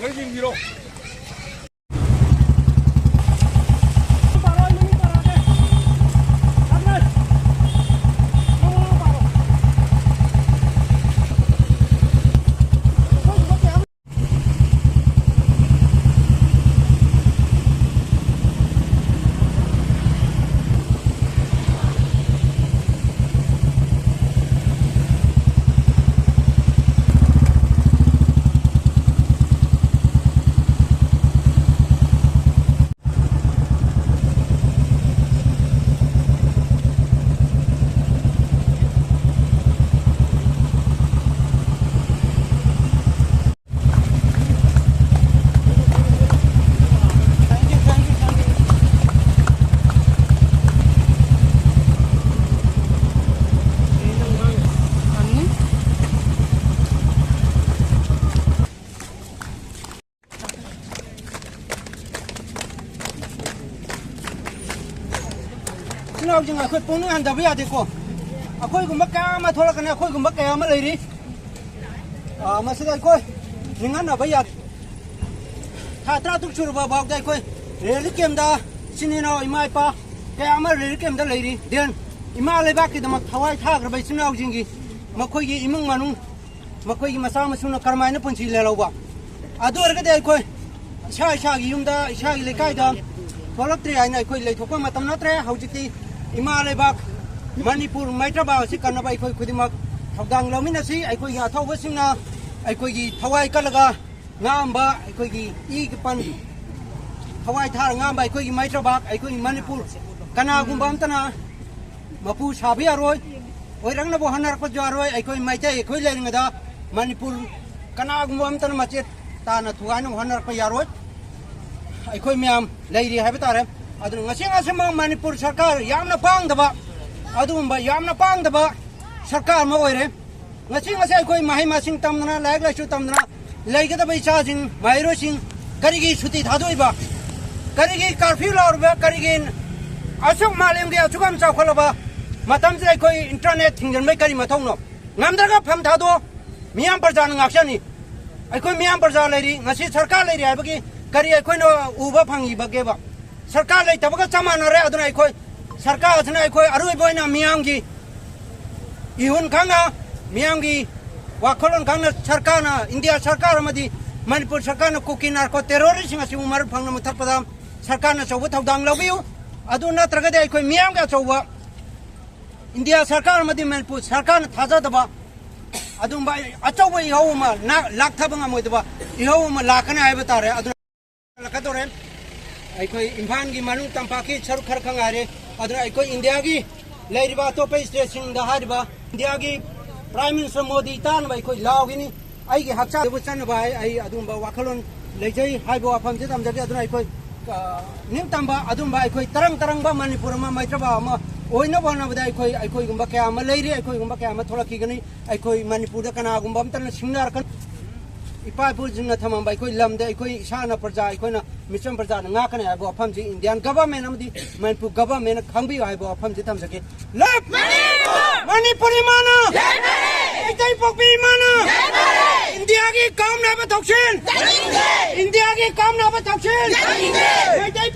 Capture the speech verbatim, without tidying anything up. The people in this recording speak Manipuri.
ꯈꯔ ꯌꯦꯡꯕꯤꯔꯣ꯫ ꯏꯆꯤꯟ ꯏꯅꯥꯎꯁꯤꯡ, ꯑꯩꯈꯣꯏ ꯄꯨꯛꯅꯤꯡ ꯍꯟꯊꯕ ꯌꯥꯗꯦꯀꯣ꯫ ꯑꯩꯈꯣꯏꯒꯨꯝꯕ ꯀꯌꯥ ꯑꯃ ꯊꯣꯛꯂꯛꯀꯅꯤ, ꯑꯩꯈꯣꯏꯒꯨꯝꯕ ꯀꯌꯥ ꯑꯃ ꯂꯩꯔꯤ꯫ ꯑ, ꯃꯁꯤꯗ ꯑꯩꯈꯣꯏ ꯅꯤꯡꯍꯟꯅꯕ ꯌꯥꯗꯦ꯫ ꯊꯥ ꯇꯔꯥ ꯇꯔꯨꯛ ꯁꯨꯔꯕ ꯐꯥꯎꯗ ꯑꯩꯈꯣꯏ ꯔꯦꯂꯤꯐ ꯀꯦꯝꯗ ꯏꯆꯤꯟ ꯏꯅꯥꯎ, ꯏꯃꯥ ꯏꯄꯥ ꯀꯌꯥ ꯑꯃ ꯔꯦꯂꯤꯐ ꯀꯦꯝꯗ ꯂꯩꯔꯤ꯫ ꯗꯦꯟ ꯏꯃꯥ ꯂꯩꯕꯥꯛꯀꯤꯗꯃꯛ ꯊꯋꯥꯏ ꯊꯥꯈ꯭ꯔꯕ ꯏꯆꯤꯟ ꯏꯅꯥꯎꯁꯤꯡꯒꯤ, ꯃꯈꯣꯏꯒꯤ ꯏꯃꯨꯡ ꯃꯅꯨꯡ, ꯃꯈꯣꯏꯒꯤ ꯃꯆꯥ ꯃꯁꯨꯅ ꯀꯔꯝꯍꯥꯏꯅ ꯄꯨꯟꯁꯤ ꯂꯦꯜꯍꯧꯕ? ꯑꯗꯨ ꯑꯣꯏꯔꯒꯗꯤ ꯑꯩꯈꯣꯏ ꯏꯁꯥ ꯏꯁꯥꯒꯤ ꯌꯨꯝꯗ, ꯏꯁꯥꯒꯤ ꯂꯩꯀꯥꯏꯗ ꯊꯣꯛꯂꯛꯇ꯭ꯔꯦ ꯍꯥꯏꯅ ꯑꯩꯈꯣꯏ ꯂꯩꯊꯣꯛꯄ ꯃꯇꯝ ꯅꯠꯇ꯭ꯔꯦ꯫ ꯍꯧꯖꯤꯛꯇꯤ ꯏꯃꯥ ꯂꯩꯕꯥꯛ ꯃꯅꯤꯄꯨꯔ ꯃꯩꯇ꯭ꯔꯕꯥ ꯑꯁꯤ ꯀꯟꯅꯕ ꯑꯩꯈꯣꯏ ꯈꯨꯗꯤꯡꯃꯛ ꯊꯧꯗꯥꯡ ꯂꯧꯃꯤꯟꯅꯁꯤ꯫ ꯑꯩꯈꯣꯏꯒꯤ ꯑꯊꯧꯕꯁꯤꯡꯅ ꯑꯩꯈꯣꯏꯒꯤ ꯊꯋꯥꯏ ꯀꯜꯂꯒ ꯉꯥꯡꯕ, ꯑꯩꯈꯣꯏꯒꯤ ꯏꯒꯤ ꯄꯟ ꯊꯋꯥꯏ ꯊꯥꯔ ꯉꯥꯡꯕ ꯑꯩꯈꯣꯏꯒꯤ ꯃꯩꯇ꯭ꯔꯕꯥꯛ, ꯑꯩꯈꯣꯏꯒꯤ ꯃꯅꯤꯄꯨꯔ ꯀꯅꯥꯒꯨꯝꯕ ꯑꯝꯇꯅ ꯃꯄꯨ ꯁꯥꯕ ꯌꯥꯔꯣꯏ, ꯑꯣꯏꯔꯛꯅꯕ ꯍꯣꯠꯅꯔꯛꯄꯁꯨ ꯌꯥꯔꯣꯏ꯫ ꯑꯩꯈꯣꯏ ꯃꯩꯇꯩ ꯑꯩꯈꯣꯏ ꯂꯩꯔꯤꯉꯩꯗ ꯃꯅꯤꯄꯨꯔ ꯀꯅꯥꯒꯨꯝꯕ ꯑꯝꯇꯅ ꯃꯆꯦꯠ ꯇꯥꯅ ꯊꯨꯒꯥꯏꯅꯕ ꯍꯣꯠꯅꯔꯛꯄ ꯌꯥꯔꯣꯏ꯫ ꯑꯩꯈꯣꯏ ꯃꯌꯥꯝ ꯂꯩꯔꯤ ꯍꯥꯏꯕ ꯇꯥꯔꯦ꯫ ꯑꯗꯨꯅ ꯉꯁꯤ ꯉꯁꯤꯃꯛ ꯃꯅꯤꯄꯨꯔ ꯁꯔꯀꯥꯔ ꯌꯥꯝꯅ ꯄꯥꯡꯗꯕ, ꯑꯗꯨꯒꯨꯝꯕ ꯌꯥꯝꯅ ꯄꯥꯡꯗꯕ ꯁꯔꯀꯥꯔ ꯑꯃ ꯑꯣꯏꯔꯦ꯫ ꯉꯁꯤ ꯉꯁꯤ ꯑꯩꯈꯣꯏ ꯃꯍꯩ ꯃꯁꯤꯡ ꯇꯝꯗꯅ, ꯂꯥꯏꯔꯤꯛ ꯂꯥꯏꯁꯨ ꯇꯝꯗꯅ ꯂꯩꯒꯗꯕ ꯏꯆꯥꯁꯤꯡ, ꯃꯍꯩꯔꯣꯏꯁꯤꯡ ꯀꯔꯤꯒꯤ ꯁꯨꯇꯤ ꯊꯥꯗꯣꯛꯏꯕ? ꯀꯔꯤꯒꯤ ꯀꯥꯔꯐ꯭ꯌꯨ ꯂꯥꯎꯔꯤꯕ? ꯀꯔꯤꯒꯤ ꯑꯁꯨꯛ ꯃꯥꯂꯦꯝꯒꯤ ꯑꯁꯨꯛ ꯌꯥꯝ ꯆꯥꯎꯈꯠꯂꯕ ꯃꯇꯝꯁꯤꯗ ꯑꯩꯈꯣꯏ ꯏꯟꯇꯔꯅꯦꯠ ꯊꯤꯡꯖꯤꯟꯕꯩ ꯀꯔꯤ ꯃꯊꯧꯅꯣ? ꯉꯝꯗ꯭ꯔꯒ ꯐꯝ ꯊꯥꯗꯣꯛꯑꯣ, ꯃꯤꯌꯥꯝ ꯄ꯭ꯔꯖꯥꯅ ꯉꯥꯛꯆꯅꯤ꯫ ꯑꯩꯈꯣꯏ ꯃꯤꯌꯥꯝ ꯄ꯭ꯔꯖꯥ ꯂꯩꯔꯤ, ꯉꯁꯤ ꯁꯔꯀꯥꯔ ꯂꯩꯔꯤ ꯍꯥꯏꯕꯒꯤ ꯀꯔꯤ ꯑꯩꯈꯣꯏꯅ ꯎꯕ ꯐꯪꯉꯤꯕꯒꯦꯕ? ꯁꯔꯀꯥꯔ ꯂꯩꯇꯕꯒ ꯆꯞ ꯃꯥꯟꯅꯔꯦ꯫ ꯑꯗꯨꯅ ꯑꯩꯈꯣꯏ ꯁꯔꯀꯥꯔ ꯑꯁꯤꯅ ꯑꯩꯈꯣꯏ ꯑꯔꯣꯏꯕ ꯑꯣꯏꯅ ꯃꯤꯌꯥꯝꯒꯤ ꯏꯍꯨꯟ ꯈꯪꯅ, ꯃꯤꯌꯥꯝꯒꯤ ꯋꯥꯈꯜꯂꯣꯟ ꯈꯪꯅ ꯁꯔꯀꯥꯔꯅ, ꯏꯟꯗꯤꯌꯥ ꯁꯔꯀꯥꯔ ꯑꯃꯗꯤ ꯃꯅꯤꯄꯨꯔ ꯁꯔꯀꯥꯔꯅ ꯀꯨꯀꯤ ꯅꯥꯔꯀꯣ ꯇꯦꯔꯣꯔꯤꯁ꯭ꯠꯁꯤꯡ ꯑꯁꯤꯕꯨ ꯃꯔꯨ ꯐꯪꯅ ꯃꯨꯊꯠꯄꯗ ꯁꯔꯀꯥꯔꯅ ꯑꯆꯧꯕ ꯊꯧꯗꯥꯡ ꯂꯧꯕꯤꯌꯨ꯫ ꯑꯗꯨ ꯅꯠꯇ꯭ꯔꯒꯗꯤ ꯑꯩꯈꯣꯏ ꯃꯤꯌꯥꯝꯒꯤ ꯑꯆꯧꯕ, ꯏꯟꯗꯤꯌꯥ ꯁꯔꯀꯥꯔ ꯑꯃꯗꯤ ꯃꯅꯤꯄꯨꯔ ꯁꯔꯀꯥꯔꯅ ꯊꯥꯖꯗꯕ ꯑꯗꯨꯝꯕ ꯑꯆꯧꯕ ꯏꯍꯧ ꯑꯃ ꯅꯥ-, ꯂꯥꯛꯊꯕ ꯉꯝꯃꯣꯏꯗꯕ ꯏꯍꯧ ꯑꯃ ꯂꯥꯛꯀꯅꯤ ꯍꯥꯏꯕ ꯇꯥꯔꯦ꯫ ꯑꯗꯨꯅ ꯂꯥꯛꯀꯗꯧꯔꯦ꯫ ꯑꯩꯈꯣꯏ ꯏꯝꯐꯥꯜꯒꯤ ꯃꯅꯨꯡ ꯇꯝꯄꯥꯛꯀꯤ ꯁꯔꯨꯛ ꯈꯔ ꯈꯛ ꯉꯥꯏꯔꯦ꯫ ꯑꯗꯨꯅ ꯑꯩꯈꯣꯏ ꯏꯟꯗꯤꯌꯥꯒꯤ ꯂꯩꯔꯤꯕ ꯑꯇꯣꯞꯄ ꯁ꯭ꯇꯦꯠꯁꯤꯡꯗ ꯍꯥꯏꯔꯤꯕ ꯏꯟꯗꯤꯌꯥꯒꯤ ꯄ꯭ꯔꯥꯏꯝ ꯃꯤꯅꯤꯁꯇꯔ ꯃꯣꯗꯤ ꯇꯥꯅꯕ ꯑꯩꯈꯣꯏ ꯂꯥꯎꯒꯅꯤ꯫ ꯑꯩꯒꯤ ꯍꯛꯆꯥꯡꯗꯕꯨ ꯆꯠꯅꯕ ꯍꯥꯏ, ꯑꯩ ꯑꯗꯨꯒꯨꯝꯕ ꯋꯥꯈꯜꯂꯣꯟ ꯂꯩꯖꯩ ꯍꯥꯏꯕ ꯋꯥꯐꯝꯁꯤ ꯊꯝꯖꯒꯦ꯫ ꯑꯗꯨꯅ ꯑꯩꯈꯣꯏ, ꯑ, ꯅꯤꯡꯇꯝꯕ ꯑꯗꯨꯝꯕ ꯑꯩꯈꯣꯏ ꯇꯔꯪ ꯇꯔꯪꯕ ꯃꯅꯤꯄꯨꯔ ꯑꯃ, ꯃꯩꯇ꯭ꯔꯕ ꯑꯃ ꯑꯣꯏꯅꯕ ꯍꯣꯠꯅꯕꯗ ꯑꯩꯈꯣꯏ, ꯑꯩꯈꯣꯏꯒꯨꯝꯕ ꯀꯌꯥ ꯑꯃ ꯂꯩꯔꯤ, ꯑꯩꯈꯣꯏꯒꯨꯝꯕ ꯀꯌꯥ ꯑꯃ ꯊꯣꯛꯂꯛꯈꯤꯒꯅꯤ꯫ ꯑꯩꯈꯣꯏ ꯃꯅꯤꯄꯨꯔꯗ ꯀꯅꯥꯒꯨꯝꯕ ꯑꯝꯇꯅ ꯁꯤꯡꯅꯔꯛꯀꯅꯤ꯫ ꯏꯄꯥ ꯏꯄꯨꯁꯤꯡꯅ ꯊꯝꯃꯝꯕ ꯑꯩꯈꯣꯏ ꯂꯝꯗ ꯑꯩꯈꯣꯏ ꯏꯁꯥꯅ ꯄ꯭ꯔꯖꯥ, ꯑꯩꯈꯣꯏꯅ ꯃꯤꯆꯝ ꯄ꯭ꯔꯖꯥꯅ ꯉꯥꯛꯀꯅꯤ ꯍꯥꯏꯕ ꯋꯥꯐꯝꯁꯤ ꯏꯟꯗꯤꯌꯥꯟ ꯒꯚꯔꯟꯃꯦꯟ ꯑꯃꯗꯤ ꯃꯅꯤꯄꯨꯔ ꯒꯚꯔꯟꯃꯦꯟꯅ ꯈꯪꯕꯤꯌꯨ ꯍꯥꯏꯕ ꯋꯥꯐꯝꯁꯤ ꯊꯝꯖꯒꯦ꯫ ꯂꯦꯞ! ꯃꯅꯤꯄꯨꯔ ꯏꯃꯥꯅ! ꯃꯩꯇꯩ ꯄꯣꯛꯄꯤ ꯏꯃꯥꯅ! ꯏꯟꯗꯤꯌꯥꯒꯤ ꯀꯥꯎꯅꯕ ꯊꯧꯁꯤꯜ! ꯏꯟꯗꯤꯌꯥꯒꯤ ꯀꯥꯎꯅꯕ ꯊꯧꯁꯤꯜ! ꯃꯩꯇꯩ